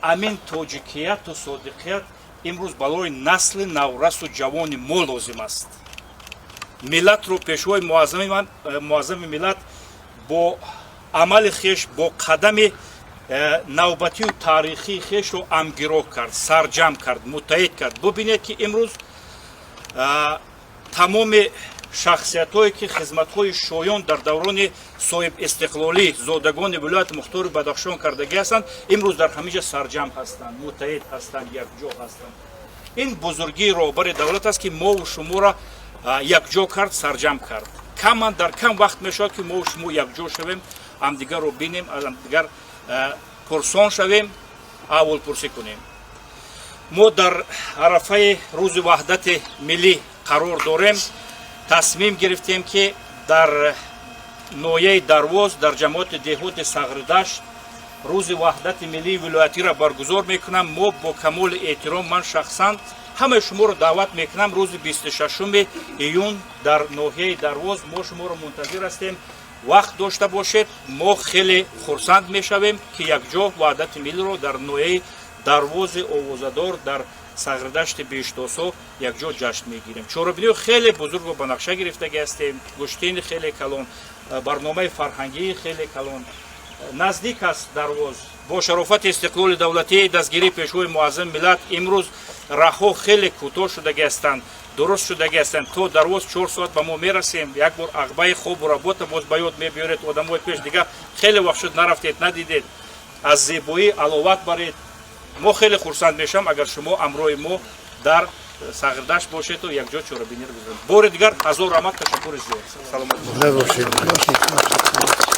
Амин тоҷикияту содиқият имрӯз барои насли наврасу ҷавони мо лозим аст. Миллатро пешвои муаззами миллат бо амали хеш, бо қадами навбатию таърихии хешро ҳамгиро кард, сарҷамъ кард, муттаҳид кард. Бубинед, ки имрӯз тамоми шахсиятҳое, ки хизматҳои шоён дар даврони соҳибистиқлолӣ зодагони вилояти мухтори Бадахшон кардагӣ ҳастанд, имрӯз дар ҳамин ҷа сарҷамъ ҳастанд, муттаҳид ҳастанд, якҷо ҳастанд. Ин бузургии роҳбари давлат аст, ки мову шуморо якҷо кард, сарҷамъ кард. Каман дар кам вақт мешавад, ки мову шумо якҷо шавем, ҳамдигарро бинем, аз ҳамдигар пурсон шавем, аҳволпурсӣ кунем. Мо дар арафаи Рӯзи ваҳдати миллӣ қарор дорем. Тасмим гирифтем, ки дар ноҳияи Дарвоз, дар ҷамоати деҳоти Сағридашт Рӯзи ваҳдати миллии вилоятиро баргузор мекунам. Мо бо камоли эҳтиром, ман шахсан ҳамаи шуморо даъват мекунам. Рӯзи 26 июн дар ноҳияи Дарвоз мо шуморо мунтазир ҳастем. Вақт дошта бошед, мо хеле хурсанд мешавем, ки якҷо ваҳдати миллиро дар ноҳияи Дарвози овозадор, дар Сағридашти беҳиштосо якҷо ҷашн мегирем. Чорабиниҳои хеле бузургро ба нақша гирифтагӣ ҳастем, гӯштини хеле калон, барномаи фарҳангии хеле калон. Наздик аст Дарвоз. Бо шарофати истиқлоли давлатӣ, дастгирии пешвои муаззами миллат имрӯз раҳҳо хеле кӯтоҳ шудагӣ ҳастанд, дуруст шудагӣ ҳастанд. То Дарвоз 4 соат ба мо мерасем. Як бор ағбаи хобу работа боз ба ёд мебиёред. Одамои пеш дигар хеле вақт шуд нарафтед, надидед. Аз зебоӣ аловат баред. Мо хеле хурсанд мешавам, агар шумо ҳамроҳи мо дар Сағридашт бошеду якҷо чорабиниро гузаронем. Бори дигар ҳазор раҳмат, ташаккури зиёд, саломат бошед. Бошед.